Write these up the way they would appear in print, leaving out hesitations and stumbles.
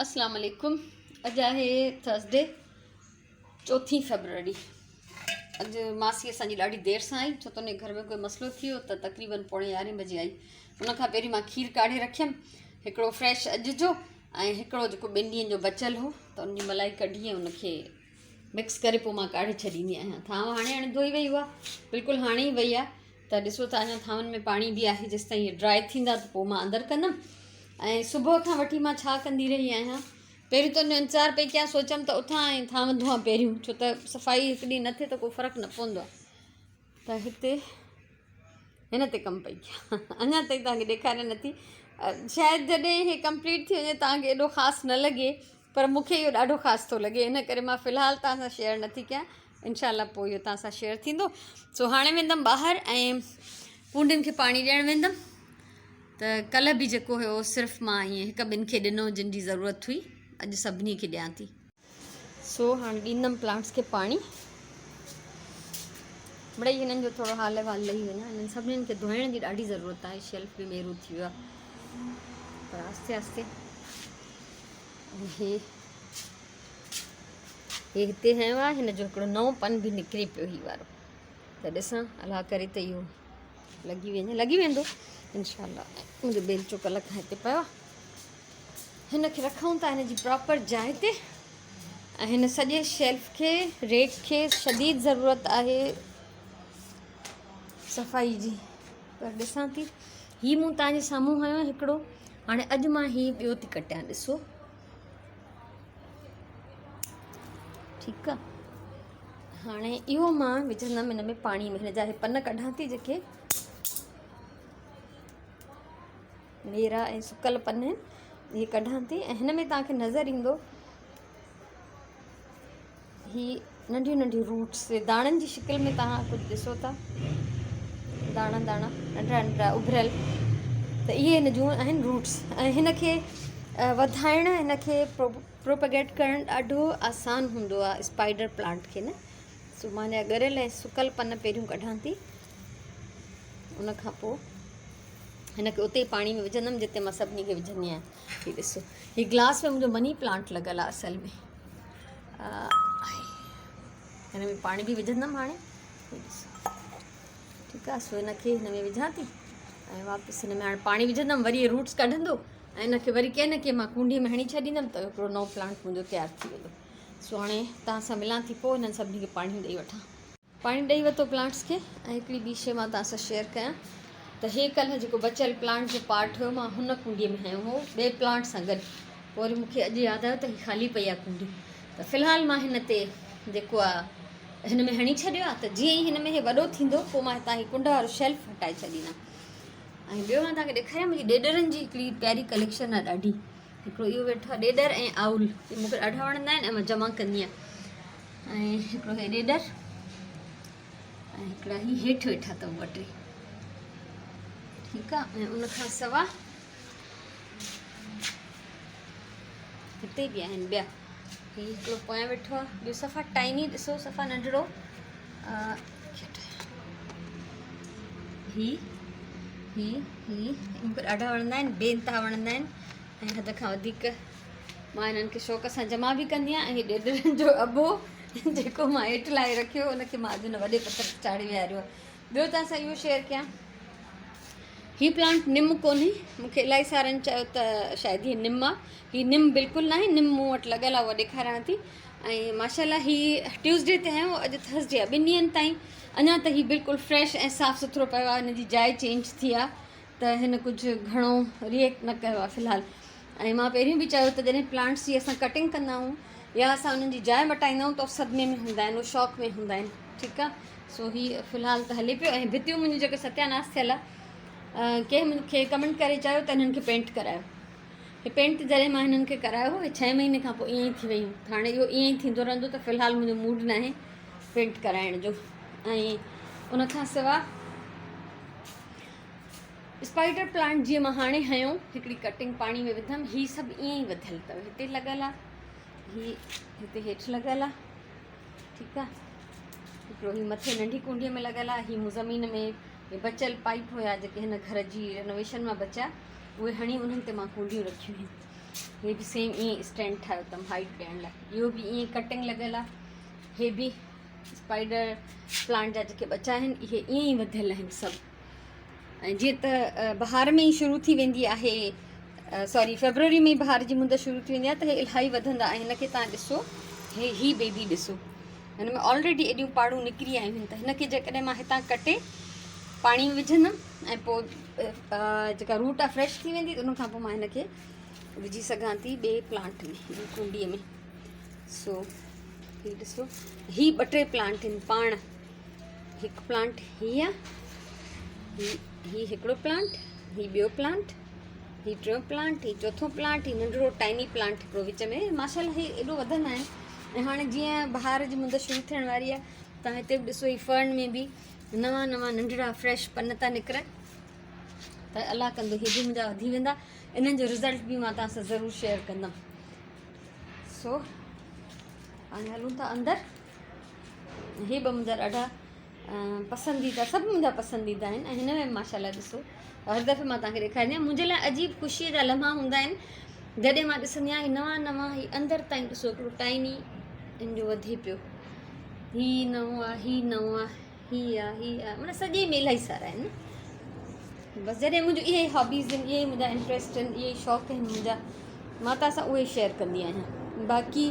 اسلام عليڪم اڄ آهي ٿرسڊي چوٿين فيبروري اڄ ماسي اسان جي ڏاڍي دير سان آئي ڇو ته ان گهر ۾ ڪوئي مسئلو ٿي ويو ته تقريبن پوڻي يارهين بجي آئي ان کان پهرين مان کير ڪاڙهي رکيم هڪڙو فريش اڄ جو ۽ هڪڙو جيڪو ٻن ڏينهن جو بچيل هو ته ان جي ملائي ڪڍي ۽ ان کي مڪس ڪري پوء مان ڪاڙهي ڇڏيندي آهيان ٿانو هاڻي هاڻي ڌوئي وئي هئا بلڪل هاڻي ئي وئي آهي ته ڏسو ته اڃا ٿانون ۾ پاڻي به آهي جيستائين اهي ڊرائي ٿيندا ته پوء مان اندر ڪندم ۽ صبح کان وٺي مان ڇا ڪندي رهي آهيان پهريون ته ان جو انتظار پئي ڪيان سوچيم ته اٿان ۽ ٿانو ڌوئان پهريون ڇو ته صفائي هڪ ڏينهن نه ٿئي ته ڪو فرق نه پوندو آهي ته هتي هن تي ڪم پئي ڪيان اڃا تائين توهان کي ڏيکاريان نٿي شايد جڏهن هي ڪمپليٽ ٿي وڃي توهان کي ايڏو خاص نه لڳي پر مون کي اهو ڏاڍو خاص ٿو لڳي ان ڪري مان في الحال توهان سان شيئر نٿي ڪيان انشاء الله پوء اهو توهان سان شيئر ٿيندو سو هاڻي ويندم ٻاهر ۽ ڪونڊين کي پاڻي ڏيڻ ويندم ته ڪلهه به جيڪو هيو صرف مان ائين هڪ ٻن کي ڏنو جن جي ضرورت هئي اڄ سڀني کي ڏيان ٿي سو هاڻي ڏيندم پلانٽس کي پاڻي مڙئي هنن جو ٿورو حال احوال لهي وڃان هنن سڀني کي ڌوئڻ جي ڏاڍي ضرورت آهي شيلف به ميرو ٿي ويو آهي پر آهستي آهستي هي هي هتي هنيو آهي هن جو هڪڙو نئون پن به نڪري پيو هي وارو ته ڏسان الله ڪري ته اهو لڳي وڃي لڳي ويندو انشاء الله منهنجو بيلچو ڪلهه کان هتي پيو آهي هن کي رکون ٿا هن جي پراپر جاء تي ۽ هن سڄي شيلف کي ريڪ کي شديد ضرورت آهي صفائي جي پر ڏسان ٿي هي مون تان جي سامهون هنيو هڪڙو هاڻي اڄ مان هي ٻيو ٿي ڪٽيان ڏسو ٺيڪ آ هاڻي اهو مان وجهندم هن ۾ پاڻي ۾ هن جا هي پن ڪڍان ٿي جيڪي ميرا ۽ سڪل پن آهن اهي ڪڍان ٿي ۽ هن ۾ توهان کي نظر ايندو هي ننڍيون ننڍيون روٽس داڻن جي شڪل ۾ توهان ڪجهه ڏسو ٿا داڻا داڻا ننڍڙا ننڍڙا اڀريل ته اهي هن جون آهن روٽس ۽ هن کي وڌائڻ هن کي پروپگيٽ ڪرڻ ڏاڍو آسان هوندو آهي اسپائيڊر پلانٽ کي نه سو مان جا ڳريل ۽ سڪل پن پهريون ڪڍان ٿي ان کان پوء هن کي اتي ئي پاڻي ۾ وجهندم جتي مان سڀني کي وجهندي آهيان هي ڏسو هي گلاس ۾ منهنجو مني پلانٽ لڳل آهي اصل ۾ هن ۾ پاڻي به وجهندم هاڻي هي ڏسو ٺيڪ آهي سو هن کي هن ۾ وجهان ٿي ۽ واپس هن ۾ هاڻي پاڻي وجهندم وري روٽس ڪڍندو ۽ هن کي وري ڪنهن نه ڪنهن مان ڪونڊي ۾ هڻي ڇڏيندم ته هڪڙو نئون پلانٽ منهنجو تيار ٿي ويندو سو هاڻي توهان سان ملان ٿي پوء هنن سڀني کي پاڻي ڏيئي وٺان پاڻي ڏئي ورتو پلانٽس کي ۽ هڪڙي ٻي شي مان توهان سان شيئر ڪيان ته هي ڪلهه جيڪو بچيل پلانٽ جو پارٽ هيو مان هن ڪونڊي ۾ هنيو هو ٻئي پلانٽ سان گڏ پوء وري مون کي اڄ ياد آيو ته هي خالي پئي آهي ڪونڊي ته في الحال مان هن تي جيڪو آهي هن ۾ هڻي ڇڏيو آهي ته جيئن ئي هن ۾ هي وڏو ٿيندو پوء مان هتان هي ڪنڊ وارو شيلف هٽائي ڇڏيندم ۽ ٻيو مان توهان کي ڏيکاريان منهنجي ڏيڏرن جي هڪڙي پياري ڪليڪشن آهي ڏاڍي هڪڙو اهو ويٺو آهي ڏيڏر ۽ آئول هي مون کي ڏاڍا وڻندا آهن ۽ مان جمع ڪندي آهيان ۽ هڪڙو هي ڏيڏر ۽ هڪڙا هي هيٺ ويٺا اٿو ٻه ٽي ٺيڪ آهي ۽ ان کان سوا هتي به آهن ٻيا هي هڪڙو پويان ويٺو آهي ٻيو صفا ٽائني ڏسو صفا ننڍڙو هي هي هي مون کي ڏاڍا وڻندا آهن بي انتها وڻندا آهن ۽ حد کان وڌيڪ مان هنن کي شوق سان جمع به ڪندي آهيان ۽ ڏيڏرن جو ابو جيڪو مان هيٺ لاهي رکيو ان کي مان اڄ هن وڏي پٿر تي چاڙهي ويهاريو آهي ٻيو توهان سان اهو شيئر ڪيان هي پلانٽ نم ڪونهي مون کي الاهي سارن چيو ته شايد هي نم آهي هي نم بلڪل ناهي نم مون وٽ لڳل آهي اها ڏيکاريان ٿي ۽ ماشاء الله هي ٽيوزڊي تي آيو اڄ ٿرسڊي آهي ٻن ڏينهن تائين اڃا ته هي بلڪل فريش ۽ صاف سٿرو پيو آهي هن جي جاء چينج ٿي آهي ته هن ڪجهه گهڻو ريئيڪٽ نه ڪيو آهي في الحال ۽ مان پهريون به چيو ته جڏهن پلانٽس جي اسان ڪٽنگ ڪندا آهيون يا اسان انهن جي جاء مٽائيندا آهيون ته صدمي ۾ هوندا آهن اهي شاڪ ۾ هوندا آهن ٺيڪ آهي سو هي في الحال ته هلي پيو ۽ ڀتيون منهنجون جيڪي ستياناس ٿيل آهي ڪنهن مون کي ڪمينٽ ڪري چيو ته انهن کي پينٽ ڪرايو هي پينٽ جڏهن مان هنن کي ڪرايو هو ڇهين مهيني کان پوء ائين ئي ٿي ويون هاڻي اهو ائين ئي ٿيندو رهندو ته في الحال منهنجو موڊ ناهي پينٽ ڪرائڻ جو ۽ ان کان سوا اسپائيڊر پلانٽ جيئن مان هاڻي هنيو هڪڙي ڪٽنگ پاڻي ۾ وڌم هي سڀ ائين ئي وڌل اٿو هتي لڳل آ هي هتي هيٺ لڳل آ ٺيڪ آ هڪڙو هي مٿي ننڍي ڪونڊي ۾ لڳل آ هي مون زمين ۾ بچيل پائپ هيا جيڪي هن گهر جي رينوويشن مان بچيا اهي هڻي انهن تي مان ڪونڊيون رکيون هيون. هي به سيم ائين اسٽينڊ ٺاهيو اٿم هائيٽ ڏيڻ لاء. اهو به ائين ڪٽنگ لڳل آهي. هي به اسپائيڊر پلانٽ جا جيڪي ٻچا آهن اهي ائين ئي وڌيل آهن سڀ. ۽ جيئن ته بهار ۾ ئي شروع ٿي ويندي آهي، سوري فيبروري ۾ بهار جي مند شروع ٿي ويندي آهي ته هي الاهي وڌندا آهن. هن کي تان ڏسو، هي هي بيبي ڏسو، هن ۾ آلريڊي ايڏيون پاڙون نڪري آيون آهن. ته هن کي جيڪڏهن مان هتان ڪٽي پاڻي ۾ وجهندم ۽ پوء جيڪا روٽ آهي فريش ٿي ويندي ته ان کان پوء مان هن کي وجهي سگهان ٿي ٻئي پلانٽ ۾ ٻي ڪونڊي ۾. سو هي ڏسو، هي ٻه ٽي پلانٽ آهن پاڻ. هڪ پلانٽ هي آ، هي هڪڙو پلانٽ، هي ٻيو پلانٽ، هي ٽيون پلانٽ، هي چوٿون پلانٽ، هي ننڍڙو ٽائني پلانٽ هڪڙو وچ ۾. ماشاءالله هي ايڏو وڌندا آهن. ۽ هاڻي جيئن بهار جي مند شروع ٿيڻ واري آ ته هتي به ڏسو هي فرن ۾ به نوان نوان ننڍڙا فريش پن ٿا نڪرن. ته الله ڪندو هي به منهنجا وڌي ويندا. انهن جو رزلٽ به مان توهان سان ضرور شيئر ڪندم. سو هاڻي هلون ٿا اندر. هي ٻه منهنجا ڏاڍا پسنديده، سڀ منهنجا پسنديده آهن. ۽ هن ۾ ماشاء الله ڏسو، هر دفعي مان توهان کي ڏيکاريندي آهيان. منهنجي لاء عجيب خوشيء جا لمحا هوندا آهن جڏهن مان ڏسندي آهيان هي نوان نوان. هي اندر تائين ڏسو هڪڙو ٽائني ان جو وڌي پيو. هي نئون آهي، هي نئون آهي، هي آهي، هي آهي، معنيٰ سڄي ۾ الاهي سارا آهن. بس جڏهن منهنجو اهي هابيز آهن، اهي منهنجا انٽريسٽ آهن، اهي شوق آهن منهنجا، مان توهان سان اهي شيئر ڪندي آهيان. باقي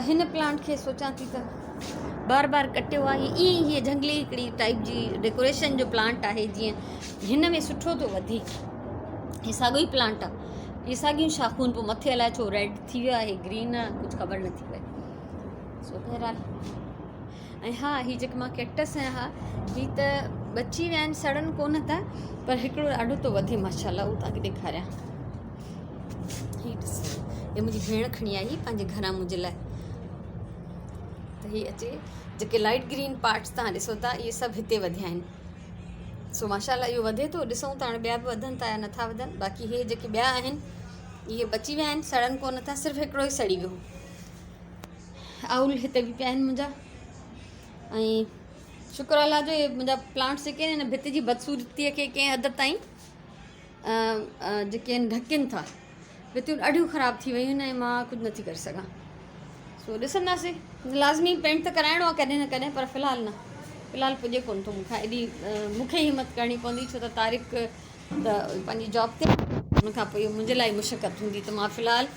هن پلانٽ کي سوچان ٿي ته بار بار ڪٽيو آهي ائين ئي. هيء جهنگلي هڪڙي ٽائپ جي ڊيڪوريشن جو پلانٽ آهي، جيئن هن ۾ سٺو ٿو وڌي. هي ساڳيو ئي پلانٽ آهي، هي ساڳيون شاخون، پوء مٿي الائي ڇو ريڊ ٿي ويو آهي، گرين آهي، ڪجهه خبر نٿي پئي. سو بهرحال، ۽ ها هي جيڪي مان ڪيڪٽس آهيان، ها هي ته بچي ويا آهن، سڙن ڪونه ٿا، پر هڪڙو ڏاڍو ٿو وڌي ماشاء الله. اهو توهان کي ڏيکاريان. هي ڏس، هي منهنجي ڀيڻ کڻي آئي پنهنجي گهران منهنجي لاء. ته هي اچي جيڪي لائٽ گرين پارٽس توهان ڏسو ٿا، اهي سڀ هتي وڌيا آهن. سو ماشاء الله اهو وڌي ٿو. ڏسون ٿا هاڻي ٻيا به وڌن ٿا يا نٿا وڌن. باقي هي جيڪي ٻيا آهن اهي بچي ويا آهن، سڙن ڪونه ٿا، صرف هڪڙو ئي سڙي ويو. آئول هتي به پيا آهن منهنجا. ۽ شڪر الله جو اهي منهنجا پلانٽس جيڪي آهن ڀت جي بدصورتيء کي ڪنهن حد تائين جيڪي آهن ڍڪين ٿا. ڀتيون ڏاڍيون خراب ٿي ويون آهن ۽ مان ڪجهه نٿي ڪري سگهان. سو ڏسنداسين، لازمي پينٽ ته ڪرائڻو آهي ڪڏهن نه ڪڏهن، پر في الحال نه، في الحال پڄي ڪونه ٿو مون کان. ايڏي مون کي همت ڪرڻي پوندي، ڇو ته طارق ته پنهنجي جاب تي، ان کان پوء اهو منهنجي لاء مشقت هوندي، ته مان في الحال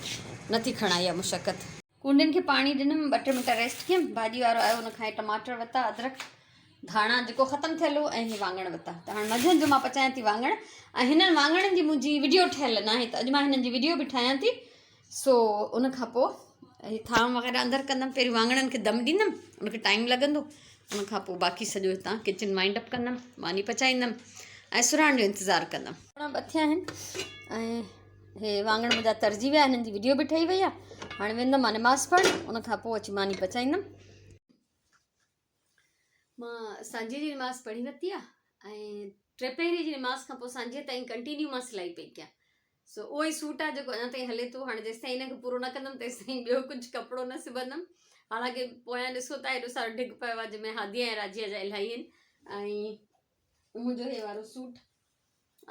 نٿي کڻان اها مشقت. ڪونڊين کي پاڻي ڏنم، ٻه ٽي منٽ ريسٽ ڪيم. ڀاڄي وارو آيو، ان کان ٽماٽر ورتا، ادرڪ، ڌاڻا جيڪو ختم ٿيل هو، ۽ هي واڱڻ ورتا. ته هاڻي منجهند جو مان پچايان ٿي واڱڻ. ۽ هنن واڱڻن جي منهنجي وڊيو ٺهيل ناهي، ته اڄ مان هنن جي وڊيو به ٺاهيان ٿي. سو ان کان پوء هي ٿانو وغيره اندر ڪندم، پهريون واڱڻن کي دم ڏيندم، ان کي ٽائيم لڳندو. ان کان پوء باقي سڄو هتان ڪچن وائنڊ اپ ڪندم، ماني پچائيندم ۽ سرهاڻ جو انتظار ڪندم. ٻه ٿيا آهن ۽ هي واڱڻ منهنجا ترجي ويا، هنن جي وڊيو به ٺهي وئي آهي. هاڻي ويندم مان نماز پڙهڻ، ان کان پوء اچي ماني پچائيندم. مان سانجهيء جي نماز پڙهي ورتي آهي ۽ ٽيپهريء جي نماز کان پوء سانجهيء تائين ڪنٽينيو مان سلائي پئي ڪيان. سو اهو ئي سوٽ آهي جيڪو اڃا تائين هلي ٿو. هاڻي جيستائين ان کي پورو نه ڪندم تيستائين ٻيو ڪجهه ڪپڙو نه سبندم. حالانڪه پويان ڏسو ٿا هيڏو سارو ڍڳ پيو آهي، جنهن ۾ هاديء ۽ راجيء جا الاهي آهن. ۽ منهنجو هي وارو سوٽ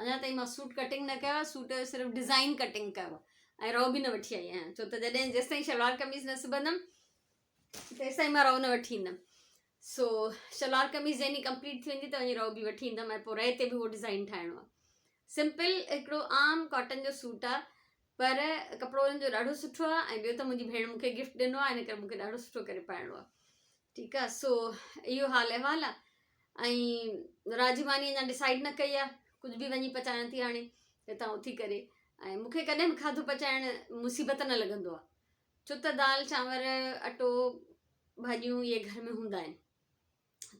اڃا تائين مان سوٽ ڪٽنگ نه ڪيو آهي، سوٽ جو صرف ڊزائن ڪٽنگ ڪيو آهي ۽ رئو به نه وٺي آئي آهيان، ڇو ته جڏهن جيستائين شلوار قميص نه سبندم تيستائين مان رئو نه وٺي ايندم. سو شلوار قميص جنهن ڏينهن ڪمپليٽ ٿي ويندي ته وڃي رئو به وٺي ايندم ۽ پوء رئي تي به اهو ڊزائن ٺاهڻو آهي. سمپل هڪڙو عام ڪاٽن جو سوٽ آهي، پر ڪپڙو ان جو ڏاڍو سٺو آهي ۽ ٻيو ته منهنجي ڀيڻ مون کي گفٽ ڏنو آهي، ان ڪري مون کي ڏاڍو سٺو ڪري پائڻو آهي. ٺيڪ آهي، سو اهو حال احوال آهي. ۽ راجي ماني اڃا ڊسائيڊ نه ڪئي آهي، ڪجهه به وڃي پچايان ٿي هاڻي هتان اٿي ڪري. ۽ مون کي ڪڏهن به کاڌو پچائڻ مصيبت نه لڳندو آهي، ڇو ته دال چانور اٽو ڀاڄيون اهي گهر ۾ هوندا آهن.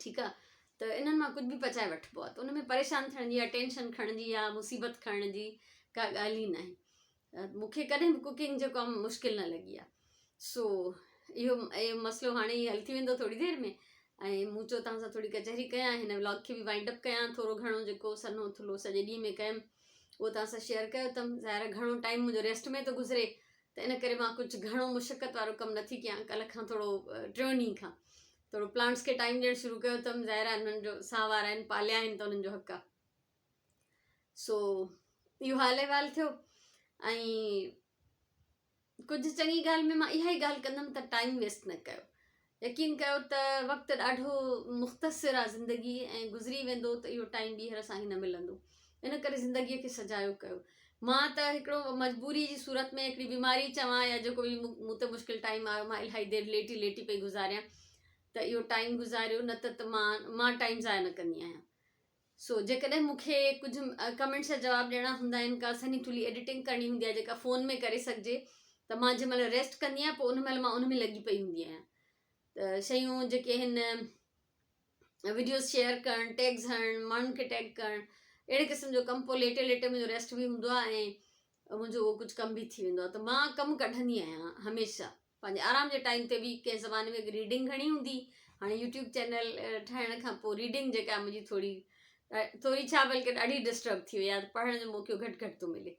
ٺيڪ آهي، ته انهن مان ڪجهه به پچائي وٺبو آهي، ته ان ۾ پريشان ٿيڻ جي يا ٽينشن کڻڻ جي يا مصيبت کڻڻ جي ڪا ڳالهه ئي ناهي. مون کي ڪڏهن به ڪوڪنگ جو ڪم مشڪل نه لڳي آهي. سو اهو اهو مسئلو هاڻي ئي حل ٿي ويندو ٿوري دير ۾. ۽ مون چيو توهان سان ٿوري ڪچهري ڪيان، هن ولاگ کي به وائنڊ اپ ڪيان. ٿورو گهڻو جيڪو سنهو ٿلهو سڄي ڏينهن ۾ ڪيم اهو توهان سان شيئر ڪيو اٿم. ظاهر آهي گهڻو ٽائيم منهنجو ريسٽ ۾ ٿو گذري، ته ان ڪري مان ڪجهه گهڻو مشقت وارو ڪم نٿي ڪيان. ڪلهه کان ٿورو، ٽيون ڏينهن کان ٿورو پلانٽس کي ٽائيم ڏيڻ شروع ڪيو اٿم. ظاهر آهي انهن جو ساهه وارا آهن، پاليا آهن ته انهن جو حق آهي. سو اهو حال احوال ٿيو ۽ ڪجهه چڱي ڳالهه ۾ مان اها ئي ڳالهه ڪندم ته ٽائيم ويسٽ نه ڪيو. يقين ڪيو ته وقت ڏاڍو مختصر آ زندگي ۽ گذري ويندو ته اهو ٽائيم ٻيهر اسان کي نه ملندو. ان ڪري زندگي کي سجايو ڪيو. مان ته هڪڙو مجبوري جي صورت ۾ هڪڙي بيماري چوان يا جيڪو به مون تي مشڪل ٽائيم آيو مان الاهي دير ليٽي ليٽي پئي گذاريان ته اهو ٽائيم گذاريو نه ته ته مان مان ٽائيم ضايع نه ڪندي آهيان. سو جيڪڏهن مون کي ڪجهه ڪمينٽس جا جواب ڏيڻا هوندا آهن ڪا سنهي ٿلهي ايڊيٽنگ ڪرڻي هوندي آهي جيڪا فون ۾ ڪري سگهجي ته مان جنهن مهل ريسٽ ڪندي آهيان پوء ان مهل مان ان ۾ لڳي پئي هوندي آهيان ته شيون جيڪي آهن وڊيوز شيئر ڪرڻ ٽيگز هڻڻ ماڻهن کي ٽيگ ڪرڻ اهڙي قسم جو ڪم پوء ليٽي ليٽي منهنجو ريسٽ به هوندو آهي ۽ منهنجو اهو ڪجهه ڪم به ٿي ويندو آهي ته مان ڪم ڪڍندي آهيان هميشه پنهنجي آرام جي ٽائيم تي به ڪنهن زماني ۾ ريڊنگ گهڻي هوندي هاڻي يوٽيوب چينل ٺاهڻ کان پوء ريڊنگ جيڪا منهنجي ٿوري ٿوري ڇا بلڪه ڏاڍي ڊسٽرب ٿي وئي آهي پڙهڻ جو موقعو گهٽ گهٽ ٿو ملي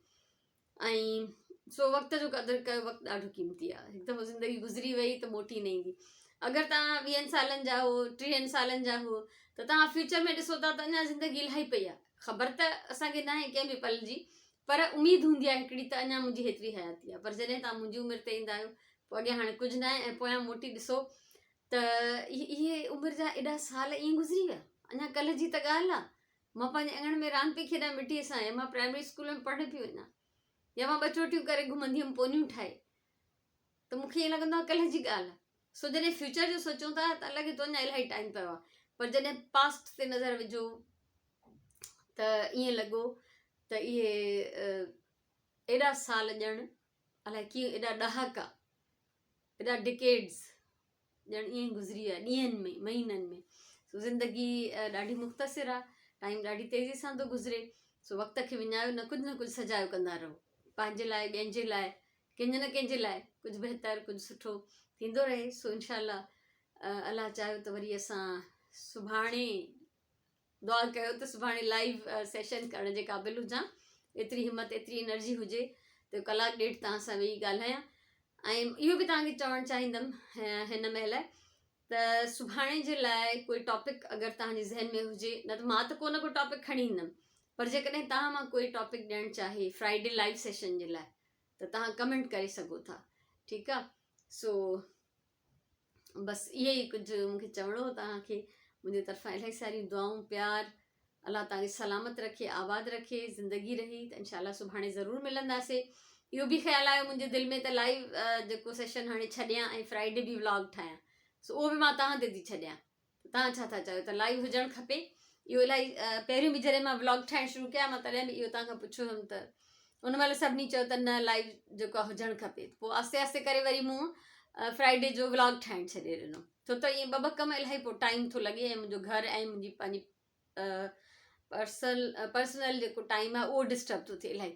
۽ سو وقت جو قدر ڪيو وقت ڏاڍو قيمتي آهي هڪ دفعو زندگي گذري وئي ته موٽي نه ايندي اگر توهان ويهن سالن جا هو ٽيهن سالن جا هو ته توهان فيوچر ۾ ڏسو ٿا ته اڃا زندگي الاهي پئي آهي خبر ته اسانکي ناهي ڪنهن به پل جي پر اميد هوندي آهي هڪڙي ته اڃا منهنجي هيتري حياتي آهي پر جڏهن توهان منهنجي عمر تي ايندا آهيو پوء اڳيان هاڻي ڪجهه ناهي ۽ پويان موٽي ڏسو ته اهي عمر جا ايڏا سال ائين گذري ويا اڃا ڪلهه جي ته ڳالهه آهي مان پنهنجي اڱڻ ۾ راند پئي کيڏان مٽيء سان يا مان پرائمري اسڪول ۾ پڙهڻ پئي وڃان يا مان ٻه چوٽيون ڪري گهمندي هيم پونيون ٺاهي ته مون کي ائين لڳندو آهي ڪلهه جي ڳالهه آهي سو جڏهن فيوچر جو سوچون ٿا ته لڳي ٿو اڃا الاهي ٽائيم پيو آهي پر جڏهن پاسٽ تي نظر وجهو ته ائين لڳو ته اهي ايڏا سال ڄڻ الائي ڪيئن ايڏا ڏهاڪا ايڏا ڊڪيڊز ڄڻ ائين گذري ويا ڏينهن ۾ مهينن ۾ سو زندگي ڏاڍي مختصر آ ٽائيم ڏاڍي تيزي سان ٿو گذري سو وقت کي وڃايو نه ڪجهه نه ڪجهه سجايو ڪندا رهو پنهنجي لاء ٻين جي لاء ڪنهن جي نه ڪنهن جي لاء ڪجهه بهتر ڪجهه سٺو ٿيندو رهي سو انشاء الله الله چاهيو ته وري اسان سڀاڻي دعا ڪيو ته سڀاڻي لائيو سيشن ڪرڻ جي قابل هجان ايتري همت ايتري انرجي هجي ته ڪلاڪ ڏيڍ توهان سان ويهي ڳالهايان ۽ اهو به توهان کي چوڻ چاهيندم هن مهل ته سڀاڻي جي لاء ڪوئي ٽاپڪ اگر توهان جي ذهن ۾ هجي نه ته مان ته ڪو نه ڪو ٽاپڪ کڻي ايندم پر جيڪڏهن توهان مان ڪوئي ٽاپڪ ڏيڻ چاهي فرائيڊي لائيو سيشن جي لاء ته توهان ڪمينٽ ڪري سگهو ٿا ٺيڪ آ سو بس اهي ئي ڪجهه مون کي چوڻو هو توهان کي منهنجي طرفان الاهي ساريون دعائون پيار الله توهان کي سلامت رکي آباد رکي زندگي رهي ته انشاء الله سڀاڻي ضرور ملنداسي اهو به خيال آيو منهنجي دل ۾ ته لائيو جيڪو سيشن هاڻي ڇڏيان ۽ فرائيڊي به ولاگ ٺاهيان سو اهو به مان توهان تي ٿي ڇڏيان توهان ڇا ٿا چاهيو ته لائيو هجڻ کپي اهو الاهي پهريون به جڏهن مان ولاگ ٺاهڻ شروع ڪيا مان تڏهن به اهو توهان کان پڇيو هيم ته ان مهل سڀني چيو ته نه لائيو جيڪو آهي هجڻ کپي پوء آهستي آهستي ڪري وري مون فرائيڊي جو ولاگ ٺاهڻ ڇڏي ڏنو ڇو ته ائين ٻه ٻه ڪم الاهي پوء ٽائيم ٿو لڳي ۽ منهنجو گهر ۽ منهنجي پنهنجي پرسنل پرسنل جيڪو ٽائيم آهي اهو ڊسٽرب ٿو ٿئي الاهي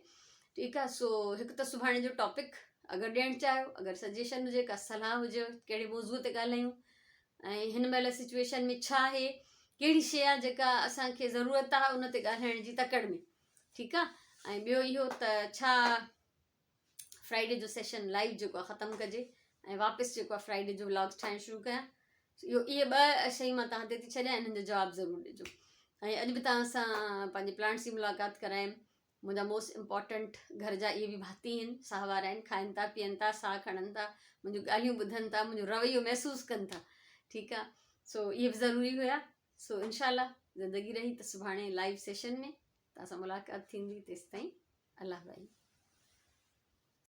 ٺيڪ آهي سو هڪ ته سڀاڻي جو ٽاپڪ اگر ڏيڻ چاهيو اگر سجيشن هجي ڪا صلاح هجي ڪهڙي موضوع تي ڳالهايون ۽ هن مهل سچويشن ۾ ڇا آهي ڪهڙي شيء آهي جيڪا اسان کي ضرورت آهي ان تي ڳالهائڻ جي تڪڙ ۾ ٺيڪ آهي ۽ ٻيو اهو ته ڇا فرائيڊي جو سيشن لائيو جيڪو آهي ختم ڪجي ۽ واپس جيڪو آهي فرائيڊي جو ولاگس ٺاهڻ شروع ڪيان اهو اهي ٻه شيون مان توهان تي ٿي ڇڏيان انهن جو جواب ضرور ڏجو ۽ اڄ به توهان سان پنهنجي پلانٽس جي ملاقات ڪرايم منهنجا موسٽ امپارٽنٽ گهر جا اهي به ڀاتي آهن، ساهوار آهن، کائن ٿا، پيئن ٿا، ساهه کڻن ٿا، منهنجون ڳالهيون ٻڌن ٿا، منهنجو رويو محسوس ڪن ٿا، ٺيڪ آ سو اهي به ضروري هيا، سو انشاء الله زندگي رهي ته سڀاڻي لائيو سيشن ۾ توهان سان ملاقات ٿيندي، تيستائين الله ڀائي.